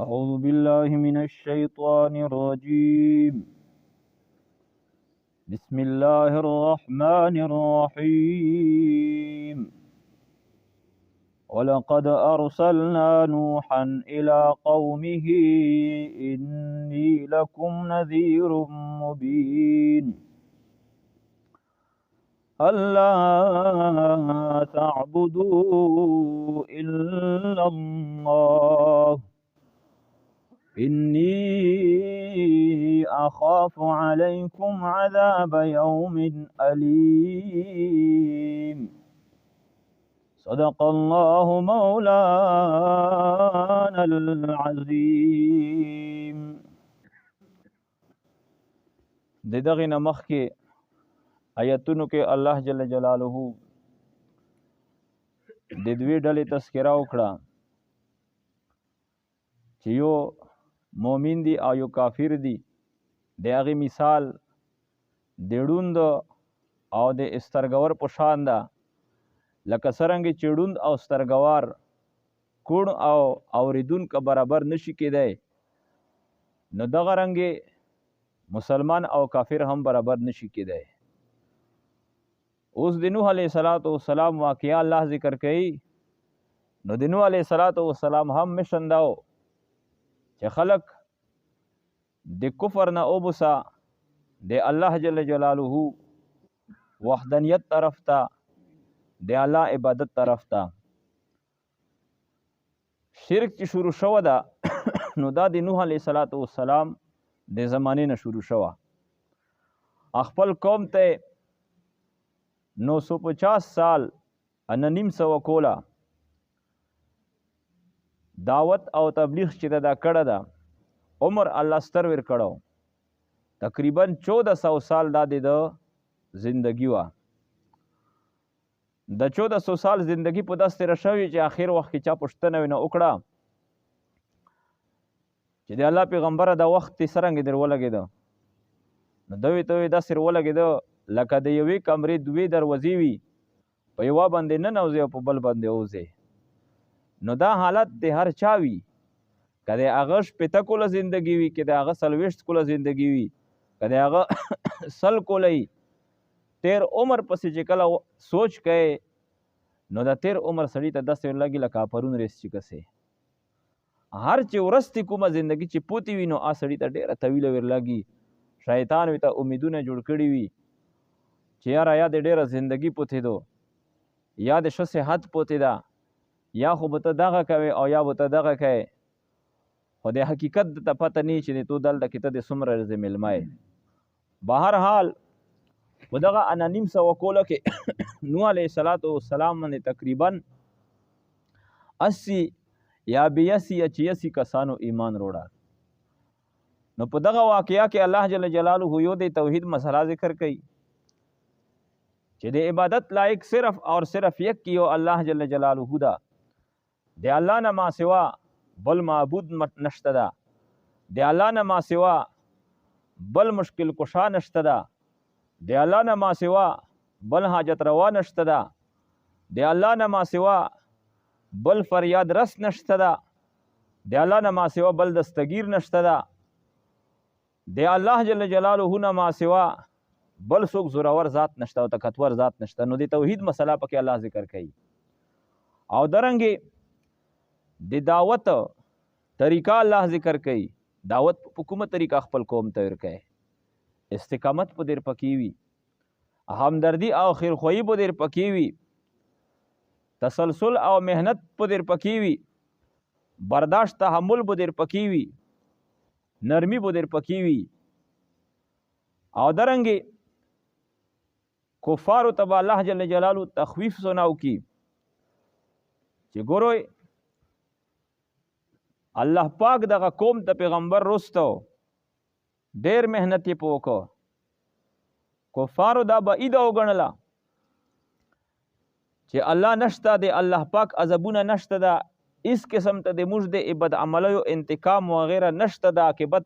أعوذ بالله من الشيطان الرجيم. بسم الله الرحمن الرحيم. ولقد أرسلنا نوحا إلى قومه إني لكم نذير مبين. ألا تعبدوا إلا الله إني أخاف عليكم عذاب يوم أليم. صدق الله مولانا العظيم. د دغې نه مخکې آیتونو کې الله جل جلاله د دوې ډلې تذکره وکړه چې یو مؤمن دی او یو کافر دی. د هغې مثال د ړوند او د سترګور په شان ده، لکه څرنګه چې ړوند او سترګوار کوڼ او اورېدونکی برابر نشي کېدی، نو دغه رنګې مسلمان او کافر هم برابر نشي کېدی. اوس د نوح علیه الصلاة والسلام واقعه الله ذکر کوي. نو د نوح علیه الصلاة والسلام هم مشن دا و چې خلک د کفر نه وبسه، د الله جل جلاله وحدانیت طرف ته، د الله عبادت طرف ته. شرک چې شروع شوه ده نو دا د نوح علیه الصلاة والسلام د زمانې نه شروع شوه. خپل قوم ته 950 سال ان نیم سو کوله دعوت او تبلیغ چې دا کړه ده، عمر الله ستر ور کړو، تقریبا 1400 سال دا د زندگی وه. د 1400 سال زندگی په داسې تېره شوې چې آخر وخت کې چا پوښتنه ونه وکړه چې د الله پیغمبره دا وخت یې څرنګه در ولګېده، نو دوی ته وایي داسې ولګېده لکه د یوې کمرې دوې دروازې وي، په یوه باندې ننوځې او په بل باندې ووځې. نو دا حالت د هر چا وي، که د هغه 60 کاله زندګي وي، که د هغه 40 کاله زندګي وي، که د هغه 100 کاله وي، تېر عمر پسې چې کله سوچ کوې نو د تېر عمر سړي ته داسې ورلګي لکه پرون ریس چې کسې. هر چې ورستې کومه زندګي چې پوتې وي نو آ سړي ته ډېره طویله ورلګي. شیطان ورته امیدونه جوړ کړي وي چې یاره یا دې ډېره زندګي پوتې دو، یا دې ښه صحت پوتې ده، یا خو به ته دغه کوې او یا به ته دغه کوې، خو د حقیقت درته پته نه چې د تو دلته کې ته د څومره ورځې مېلمه یې. بهر حال په دغه انا نیم سوه کوله کې نوح علیه الصلاة والسلام باندې تقریبا 80 یا 82 یا 86 کسانو ایمان روړه. نو په دغه واقعه کې الله جل جلاله یو د توحید مسله ذکر کوي چې د عبادت لایق صرف اور صرف یک یو الله جل جلاله ده، د الله نه ما سوا بل معبود نشته ده، د الله نه ما سوا بل مشکل کشا نشته ده، د الله نه ما سوا بل حاجت روا نشته ده، د الله نه ما سوا بل فریاد رس نشته ده، د الله نه ما سوا بل دستگیر نشته ده، د الله جل جلاله نه ما سوا بل څوک زورور ذات نشته او طاقتور ذات نشته. نو د توحید مسله پکې الله ذکر کوي. او درنګې د دعوت طریقه الله ذکر کوي. دعوت په کومه طریقه خپل قوم ته ورکوي، استقامت په ډېر پکې وي، همدردي او خیرخواهي په ډېر پکې وي، تسلسل او محنت په ډېر پکې وي، برداشت تحمل په ډېر پکې وي، نرمي په ډېر پکې وي. او درنګې کفارو ته به الله جل جلاله تخویف سناو کی چې ګورئ الله پاک دغه قوم ته پیغمبر رستو، ډېر محنت یې په وکړو، کفارو دا بعیده وګڼله چې الله نشته، د الله پاک عذابونه نشته ده، هیڅ قسم ته د موږ د بدعملیو انتقام وغیره نشته ده، عاقبت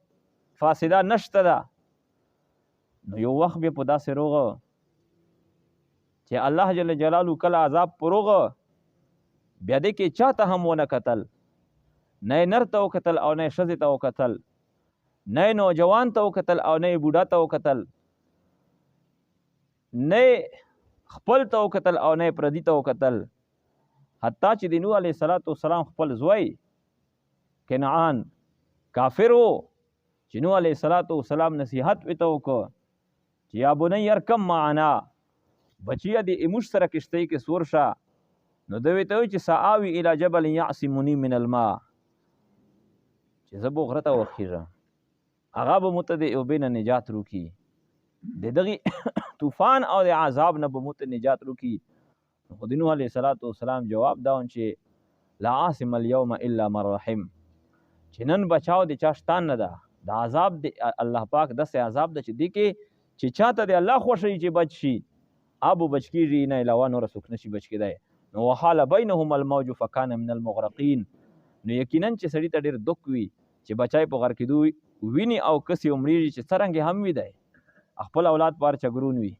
فاسده نشته ده. نو یو وخت بیا په داسې روغه چې الله جل جلاله کله عذاب پروغه، بیا دې کې چاته هم ونه کتل، نه یې نر ته وکتل او نه یې ښځې ته وکتل، نه یې نوجوان ته وکتل او نه یې بوډا ته وکتل، نه یې خپل ته وکتل او نه یې پردي ته وکتل، حتی چې د نوح علیه السلام خپل زوی کنعان کافر و، چې نوح علیه السلام نصیحت ورته وکړ چې یا بنی ارکم معنا، بچیه د ایموش سره کښتۍ کې سور شه، نو ده ورته وویل چې سآوي الی جبل یعصمني من الماء، چې زه به غره ته وخیژم، هغه به مو ته د اوبې نه نجات روکي، د دغې طوفان او د عذاب نه به مو ته نجات روکي. خو د نوح علیه السلام جواب دا و چې لا عاصم اليوم الا من رحم، چې نن بچاو د چا شتان نه ده، د عذاب د الله پاک داسې عذاب ده چې دې کې چې چاته د الله خوښوي چې بچ شي ابو بچ کېږي، نه علاوه نوره څوک نه شي بچ کېدی. نو وحال بینهم الموج فکان من المغرقین، نو یقینا چې سړي ته ډېر دک وي چې بچای په غر کېدو ویني او کسې ومړېږي چې څرنګه هم وي دی خپل اولاد په هر چا ګرون وي،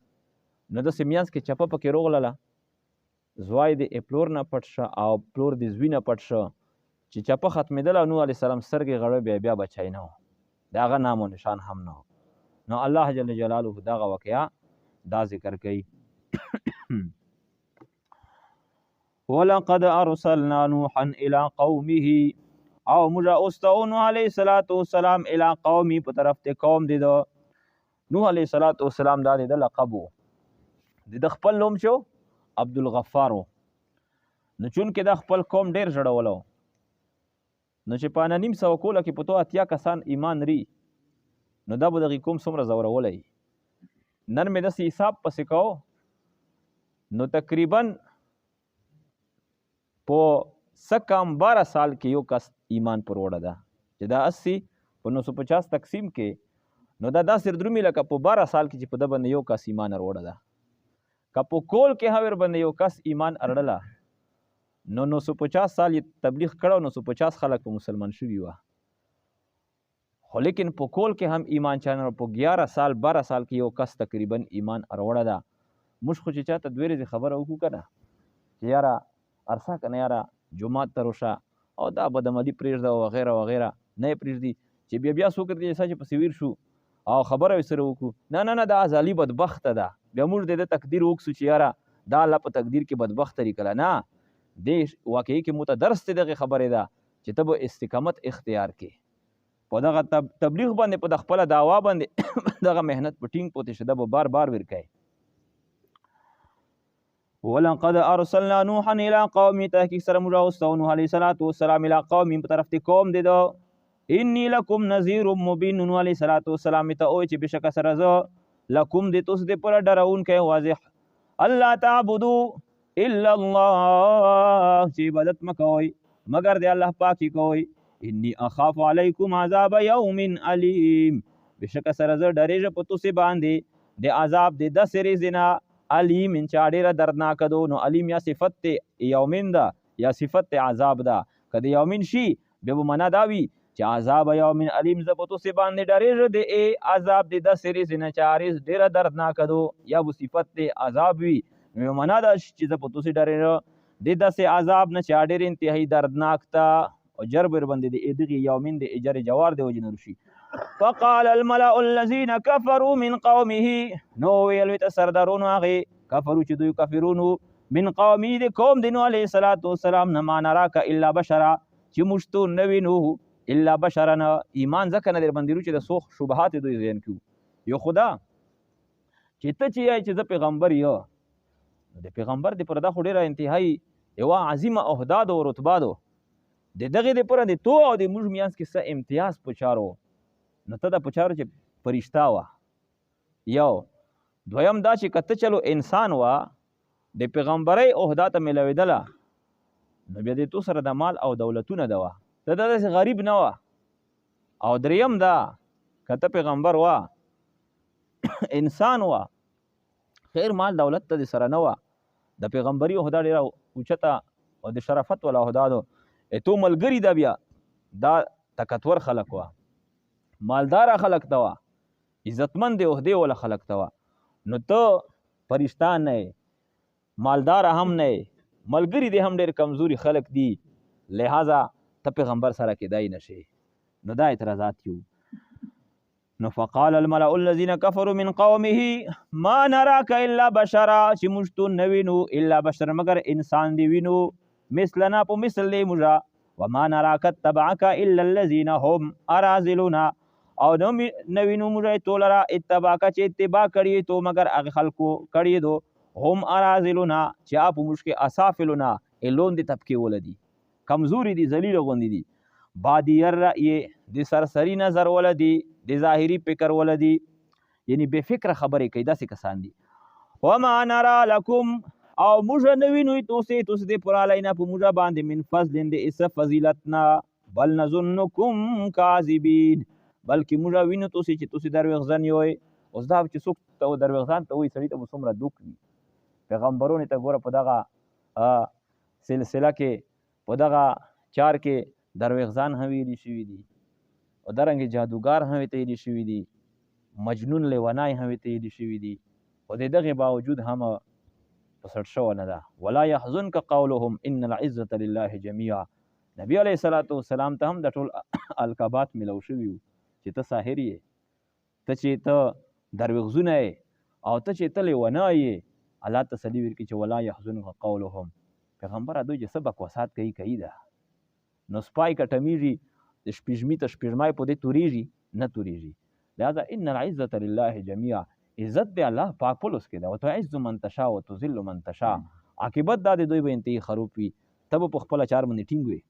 نو داسې مینځ کې چپه پکې روغلله، زوی د پلور نه پټ شه او پلور د زوی نه پټ شه، چې چپه ختمېدله نوح علیه السلام سترګې غړې بیا بیا بچی نه و، د هغه نام و نشان هم نه و. نو الله جل جلاله دغه واقعه دا ذکر کوي. ولقد ارسلنا نوحا الى قومه، او موږ اوستو نوح علیه السلام الى قومه په طرف ته قوم دی ده. نوح علیه السلام دا د لقب و، د ده خپل نوم چې عبدالغفار و. نو چونکې دا خپل قوم ډېر ژړولی و، نو چې په نیم سوه کوله کې په تو 80 کسان ایمان ری، نو دا به دغې قوم څومره ځورولی. نن مې داسې حساب پسې کوو، نو تقریبا په څه کم 12 سال کې یو کس ایمان پر وړه ده، چې دا 80 په 950 تقسیم کې، نو دا داسې درومي لکه په 12 سال کې چې په ده باندې یو کس ایمان وروړه ده. که په کول کې هم ورباندې یو کس ایمان اړله، نو 950 سال یې تبلیغ کړی او 950 خلک په مسلمان شوي وه. خو لیکن په کول کې هم ایمان چا نه، په 11 سال 12 سال کې یو کس تقریبا ایمان اروړه ده. موږ خو چې چاته دوې ورځې خبره وکړو که نه چې یاره ارسا که نه، یاره جومات ته روشه او دا بدعملي پرېږده او وغیره وغیره، نه یې پرېږدي، چې بیا بیا څوک دې چې پسې ویر شو او خبره یې سره وکړو، نه نه نه دا ازالي بدبخته ده، بیا موږ د ده تقدیر وکړو چې یاره دا الله په تقدیر کې بدبخته لیکله. نه، دې واقعي کې مو ته درس دی دغې خبرې ده چې ته به استقامت اختیار کې په دغه تبلیغ باندې، په د خپله دعوا باندې دغه محنت په ټینګ پوتې شه، دا به بار بار ورکوي. ولقد ارسلنا نوحا الى قومه، تحقیق سره موږ راوستو نوح علیه السلام الى قومه په طرف د قوم دی ده. انی لکم نذیر مبین، نوح علیه السلام ته وویل چې بېشکه سره زه لکم د تاسو دپاره ډارونکی واضح، الله تعبدو الا الله، چې عبادت مه کوئ مګر د الله پاک یې کوئ. انی اخاف علیکم عذاب یوم الیم، بېشکه سره زه ډارېږم په تاسو باندې د عذاب د داسې ورځې نه الیم چې ډېره دردناکه ده. نو الیم یا صفت ته یومین ده یا صفت ته عذاب ده، که د یومین شي بیا به معنا دا وي چې عذاب یوم الیم، زه په تاسو باندې ډارېږم د عذاب د داسې ورځې نه چې هغه ورځ ډېره دردناکه ده، یا به صفت ته عذاب وي، نو معنا دا شي چې زه په تاسو ډارېږم د داسې عذاب نه چې هغه ډېر انتهایي دردناک ده، او جر به ورباندې د دغې یومین د اجر جوار د وجې نه راشي. فقال الملأ الذين كفروا من قومه، نو ویل ورته سردارونو هغې کفرو چې دوی کافرون وو، من قومه د قوم د نوح علیه السلام نه، ما نراک الا بشرا، چې موږ ته نه وینو الا بشرا، نه ایمان ځکه نه در باندې چې د څو شبهات دوی ذهن کې وو. یو خدا چې ته چې یې چې زه پیغمبر یم، نو د پیغمبر د پر دا خو ډېره انتهایي یوه عظیمه عهده ده او رتبه ده، د دغې دپاره د تو او د موږ میانځ کې څه امتیاز په چارو، نو ته دا په چارو چې فرشته وه. یو دویم دا چې که ته چلو انسان وه د پیغمبرۍ عهده ته میلاوېدله، نو بیا د تو سره د مال او دولتونه ده وه، ته دا داسې غریب نه وه. او دریم دا که ته پیغمبر وه انسان وه، خیر مال دولت ته دې سره نه وه، د پیغمبري عهده ډېره اوچته او د شرافت والا عهده ده، تو ملګري دا بیا دا طاقتور خلک وه، مالداره خلک ته وه، عزتمند عهدې والا خلک ته وه، نو ته فرشته نه یې، مالداره هم نه یې، ملګري دې هم ډېر کمزوري خلک دي، لہذا ته پیغمبر سره کېدای نه شي. نو دا اعتراضات یو. نو فقال الملأ الذين كفروا من قومه ما نراك الا بشرا، چې موږ تو نه وینو الا بشر مګر انسان دی وینو، مثلنا په مثل دی موږ، وما نراك اتبعك الا الذين هم اراذلنا، او نه وینو موږ تو لره اتباعک چې اتباع کړي تو مګر هغه خلکو کړي دو، هم اراذلنا چې اپ موږ کې اسافلنا لوندې طبقې ولدي، کمزوري دي، ذلیل غوندې دي، بادي الرأي د سرسري نظر ولدي، د ظاهري فکر ولدي، یعنی بې فکره خبرې کوي، داسې کسان دي. وما نرا لکم، او موږ نه وینو توسې توسې دې پر علینا په موږ باندې من فضل د اس فضیلت نه، بل نظنکم کاذبین، بلکې موږ وینو توسې چې توسې دروغجن یوئ. اوس دا چې څوک ته دروغجن ته وایي سړي ته به څومره دوک وي. پیغمبرونو ته ګوره په دغه سلسله کې په دغه چار کې دروغجن هم ویلي شوي دي، او دارنګې جادوګار هم ورته ویلي شوي دي، مجنون لیونی هم ورته ویلي شوي دي، خو د دغې باوجود هم په سټ شوه نه ده. ولا یحزنک قولهم ان العزة لله جميعا. نبی علیه الصلاة والسلام ته هم د ټول القابات ملو شوي وو چې ته ساحر یې، ته چې ته دروغزونه یې، او ته چې ته لیونی یې. الله تسلي ورکړي چې ولا یحزنک قولهم، پیغمبره دوی چې څه بکواسات کوي کوي ده. نو سپای که ټمیږي د شپږمي ته شپږمای په دې تورېږي نه تورېږي. لهذا ان العزة لله جميعا، عزت دی الله پاک په لوس کې ده، وتعز من تشاء وتذل من تشاء. عاقبت دا دی دوی به انتهایی خروب وي، ته به په خپله چار باندې ټینګ وي.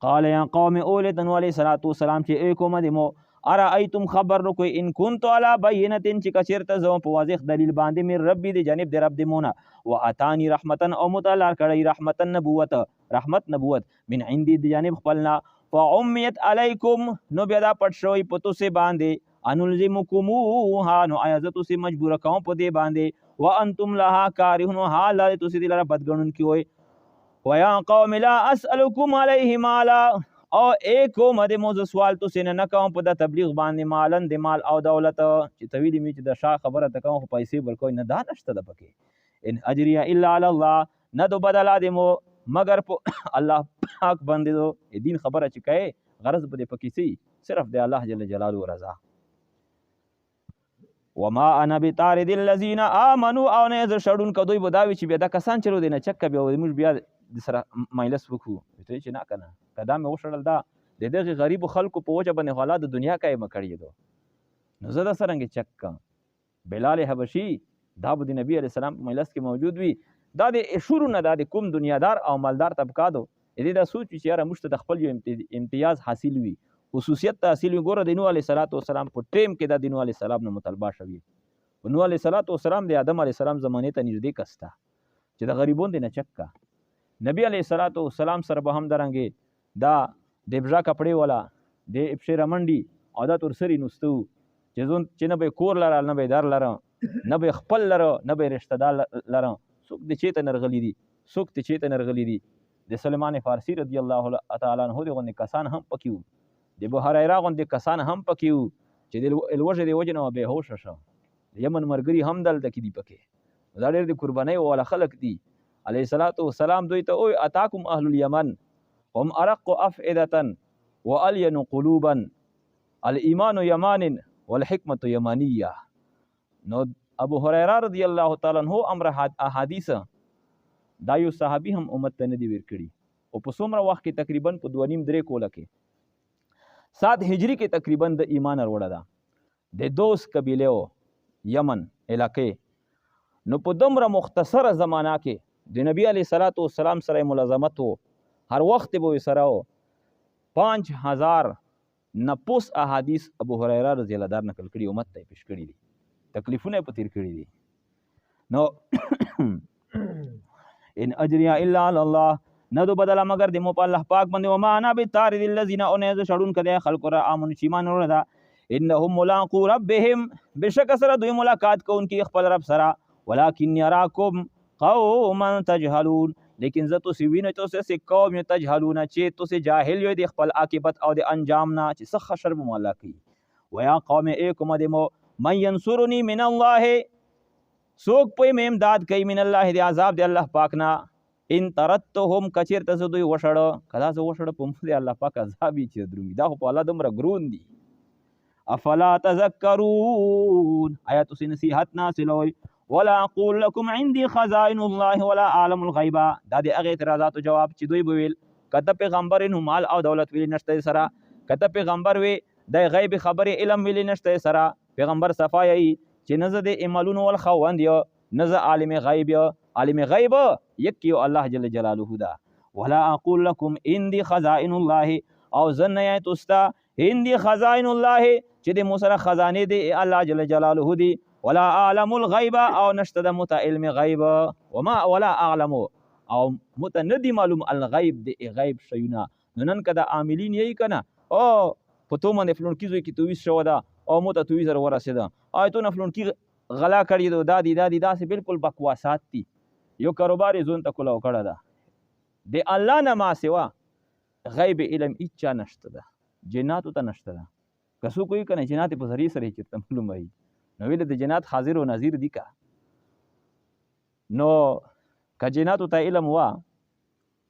قال یا قوم اولد نوح علیه الصلاة والسلام چې ای کومه دې مو ارأیتم خبر نکوئ ان کنت علی بینة چې که چېرته زه په واضح دلیل باندې من ربي د جانب د رب د مونه، و اتانی رحمتا او متعلق کړی رحمتا نبوت، رحمت نبوت من عندي د جانب خپلنا، فعمیت علیکم نو بیا دا پټ شوی په توسې باندې، انلزمکموها نو آیا زه توسې مجبوره کوم په دې باندې، وانتم لها کارهون حال دا توسې دې لره بدګڼونکي وئ. ویا قوم لا اسألکم علیه مالا، او ای کومه دې مو زه سوال توسې نه نه کوم په دا تبلیغ باندې مالن د مال او دولت، چې ته ویلي مې چې د شاه خبره ته کوم خو پیسې ورکوئ نه، دا نشته ده پکې. ان اجریه الا علی الله، نه دو بدلا دې مو مګر په الله پاک باندې دو دین خبره چې کوې غرض به دې پکې څه وي، صرف د الله جل جلاله رضا. وما انا بطارد الذین آمنوا، او نه زه شړونکی دوی به دا وي چې بیا دا کسان چې له دې نه چک که بیا موږ بیا د سره مجلس وکړو، ته چې نه که نه که دا مې وشړل دا د دغې غریبو خلکو په وجه باندې خو الله د دنیا قایمه کړې ده، نو زه دا څرنګه چک کړم. بلال حبشي دا به د نبي علیه السلام په مجلس کې موجود وي، دا د شروع نه دا د کوم دنیادار او مالدار طبقه ده، دې دا سوچ وي چې یاره موږ ته د خپل یو امتیاز حاصل وي، خصوصیت ته حاصل وي. ګوره د نوح علیه الصلاة والسلام په ټیم کې دا د نوح علیه السلام نه مطالبه شوې. نوح علیه الصلاة والسلام د آدم علیه السلام زمانې ته نږدې کس ده چې د غریبون دې نه چک کا. نبی علیه الصلاة والسلام سره به هم درنګې دا د ابژا کپړې والا د ابشې رمنډي او دا تور سري نوسته وو چې زون چې نه به یې کور لره، نه به یې در لره، نه به یې خپل لره، نه به یې رشته دار لره، څوک دې چېرته نرغلي دي، څوک دې چېرته نرغلي دي. د سلمان فارسي رضی الله تعالی عنه د غوندې کسان هم پکې وو، د ابو هریره غوندې کسان هم پکې وو چې د لوږې د وجې نه به بېهوشه شو. د یمن ملګري هم دلته کې دي پکې. دا ډېر د قربانۍ والا خلک دي. علیه الصلاة والسلام دوی ته ووایي اتاکم اهل الیمن هم ارق افئدة والین قلوبا الایمان یمان والحکمة یمانیه. نو ابو هریره رضی الله تعالی عنه امر احادیث دا یو صحابي هم امت ته نه دي ورکړي. او په څومره وخت کې تقریبا په 2.5-3 کوله کې 7 هجري کې تقریبا د ایمان وروړه ده د دوس قبیلې و یمن علاقې. نو په دومره مختصره زمانه کې د نبی علیه الصلاة والسلام سره یې ملازمت و، هر وخت به یې سره و. 5000 نه پوس احادیث ابو هریره رضی الله دار نقل کړي، امت ته یې پېش کړي دي، تکلیفونه یې په تېر کړي دي. نو ان اجریه الا علی الله، نه دو بدله مګر د مو په الله پاک باندې. وما انا بطارد الذین، او نه زه شړونکی دی خلکو را امنو چې ایمان وروړی ده. انهم ملاقو ربهم، بېشکه سره دوی ملاقات کوونکي خپل رب سره. ولکن یراکم قوما تجهلون، لیکن زه تاسې وینم چې تاسې داسې قوم یو تجهلون چې تاسې جاهل یئ د خپل عاقبت او د انجام نه چې څه حشر به مو الله کوي. ویا قوم ای کومه د مو من ینصرني من الله، څوک په مې امداد کوي من الله د عذاب د الله پاک نه. ان طردتهم کچیرته زه دوی وشړه، که دا زه وشړه په موږ دی الله پاک عذاب یې چې درومي، دا خو په الله دومره ګرون دي. افلا تذکرون، آیا تاسو نصیحت نه حاصلوئ؟ ولا اقول لكم عندي خزائن الله ولا اعلم الغیب. دا د هغه اعتراضاتو جواب چې دوی به ویل که ته پیغمبر نو مال او دولت ویلي نشته سره، که ته پیغمبر وې د غیب خبرې علم ویلي نشته سره. پیغمبر صفا یی چې نه زه د عملونو ول خاوند یم، نه زه عالم غیب یم، عالم غیب یک یو الله جل جلاله ده. ولا اقول لكم عندي خزائن الله، او زه نه یم تاسو ته عندي خزائن الله چې د مو سره خزانې دی الله جل جلاله دی. ولا اعلم الغیب، او نشته د مو ته علم غیب، وما ولا اعلم، او مو ته نه دی معلوم الغیب د غیب شیونه. نو نن که د عاملین یی که نه، او په تو باندې فلونکي زوی کې تویز شوی ده او مو ته تویز ورسېده، او تو نه فلونکي غلا کړې ده، دا دي دا دي، داسې بالکل بکواسات دي. یو کاروبار یې ځون ته کولاو کړی ده. د الله نه ما سوا غیب علم هیچا نشته ده، جناتو ته نشته ده. که څوک وایي که نه جنات په ذریعې سره یې چېرته معلوم وایي، نو ویله د جنات حاضر او ناظر دي که. نو که جناتو ته علم وه،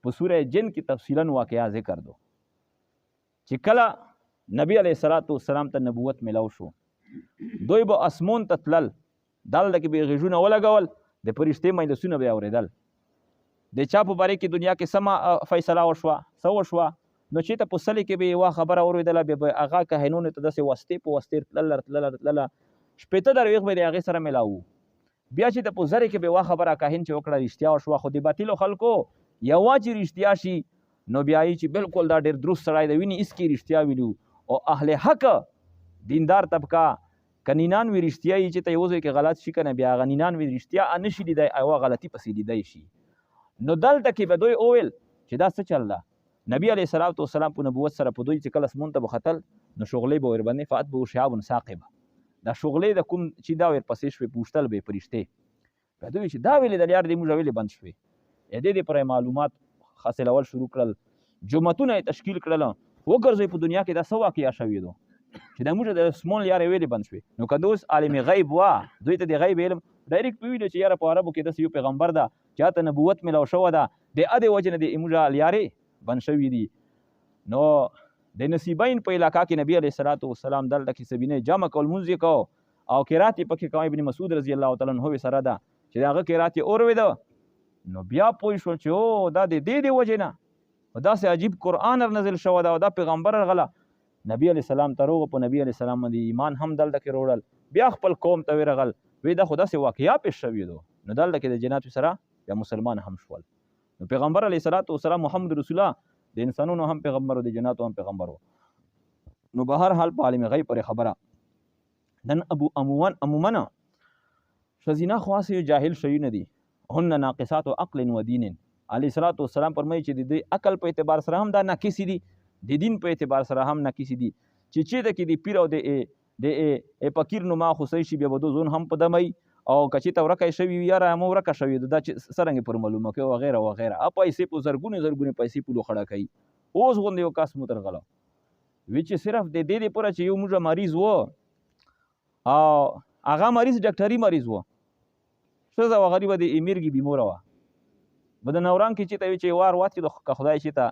په سوره جن کې تفصیلا واقعا ذکر دو چې کله نبی علیه الصلاة والسلام ته نبوت ملاو شو، دوی به اسمون ته تلل، دلته کې به یې غېږونه ولګول، د فرشتې مجلسونه به یې اورېدل، د چا په باره کې دنیا کې سمه فیصله وشوه، څه وشوه، نو چې ته په سلې کې به یې یوه خبره اورېدله، بیا به هغه کاهنونو ته داسې واسطې په واسطې تلله تلله تلله، 60 دروېښ به د هغې سره ملاو. بیا چې ته په زرې کې به یوه خبره کاهن چې وکړه رښتیا وشوه، خو د باطلو خلکو یوه چې رښتیا شي نو بیا یې چې بالکل دا ډېر درست سړی دی، ویني هېڅ کې رښتیا ویلو. او اهل حق دیندار طبقه که 99 رښتیا یي چې ته یو ځای کې غلط شي که نه، بیا هغه 99 رښتیا نه شي لیدی، یوه غلطي پسې لیدی شي. نو دلته کې به دوی وویل چې دا څه چل ده. نبی علیه الصلاة والسلام په نبوت سره په دوی چې کله اسمان ته به ختل نو شغلې به ورباندې فاتبه شهاب ثاقبه، دا شغلې د کوم چې دا ورپسې شوې پوښتل به یې فرشتې، بیا دوی چې دا ویلې د لیار دې موږ ویلې بند شوې. دې دې پر معلومات حاصلول شروع کړل، جوماتونه یې تشکیل کړل، وګرځوئ په دنیا کې دا څه واقعیا شوې ده چې دا موږ د اسمان لیارې ویلې بند شوې. نو که دوس عالم غیب وه، دوی ته د غیب علم ډایرکټ په ویلو چې یاره په عربو کې داسې یو پیغمبر ده چې هغه ته نبوت میلاو شوی ده، د ادې وجې نه د موږ لیارې بند شوي دي. نو د نصیبین په علاقه کې نبی علیه الصلاة والسلام دلته کې سبینه جمع کول، مونځ یې کوو او قرات یې پکې کوه. ابن مسعود رضی الله تعالی عنه سره ده چې د هغه قرات یې اورېده، نو بیا پوه شول چې او دا د دې د وجې نه داسې عجیب قرآن نازل شوی ده او دا پیغمبر راغله. نبی علیه السلام ته روغه، په نبی علیه السلام باندې ایمان هم دلته کې روړل، بیا خپل قوم ته ورغل، وی دا خو داسې واقعیا پېښ شوې ده. نو دلته کې د جناتو سره بیا مسلمان هم شول. نو پیغمبر علیه الصلاة والسلام محمد رسول الله د انسانونو هم پیغمبر و، د جناتو هم پیغمبر و. نو به هر حال په عالم غیب پورې خبره نن ابو عموماً ښځینه خو هسې یو جاهل شیونه دي، هن ناقصات عقل و دین. علیه الصلاة والسلام فرمایي چې د دوی عقل په اعتبار سره هم دا ناقصې دي، د دین په اعتبار سره هم ناقصې دي، چې چېرته کې د پیر او د فقیر نو ما خو صحیح شي، بیا به دوی ځون هم په دمه وي، او که چېرته ورکه یې شوې وي یاره مو ورکه شوې ده، دا چې څرنګه پر معلومه کوي وغیره وغیره. پیسې په زرګونو زرګونو پیسې پولو خړه کوي. اوس غوندې یو کس مو ترغله وي چې صرف د دې دپاره چې یو موږ مریض و، او هغه مریض ډاکټري مریض و، ښځه وه غریبه د امیرګي بیموره وه، به د نوران کې چې ته وي چې وار وات کې که خدای چې ته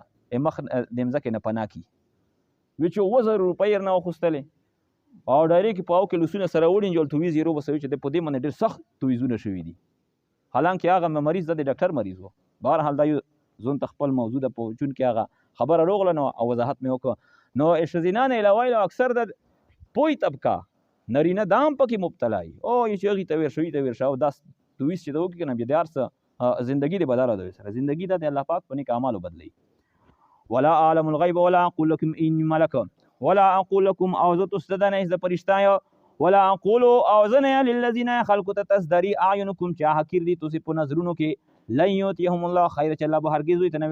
مخ د مځکې نه پناه کړي، وي چې 7000 روپۍ یې رانه واخیستلې او ډایرکټ په او کې لوسونه سره وړي، نجول تویز یې روبسوي چې په دې باندې ډېر سخت تویزونه شوي دي. حالانکه هغه مریض ده، د ډاکټر مریض و. بهرحال دا یو زون ته خپل موضوع ده، په چون کې هغه خبره روغله نو او وضاحت مې وکړ. نو ښځینه نه علاوه علاوه اکثر د پوی طبقه نرینه دا هم پکې مبتلا وي، او یې چې هغې ته ویر شوي ته ویر شه، او دا تویز چې ده وکړي که نه بیا د هر څه زندګي دې بدله ده، سره زندګي ده د الله پاک په نیک اعمالو بدلوي. ولا اعلم الغیب ولا اقول لکم انی ملک ولا اقول لکم، او زه تاسو ته دا نه یم زه فرشته یم، ولا اقول او زه نه یم للذین خلقو ته تزدري اعینکم چې حقیر دي تاسو په نظرونو کې، لن یؤتیهم الله خیر چې الله به هرګز دوی ته نه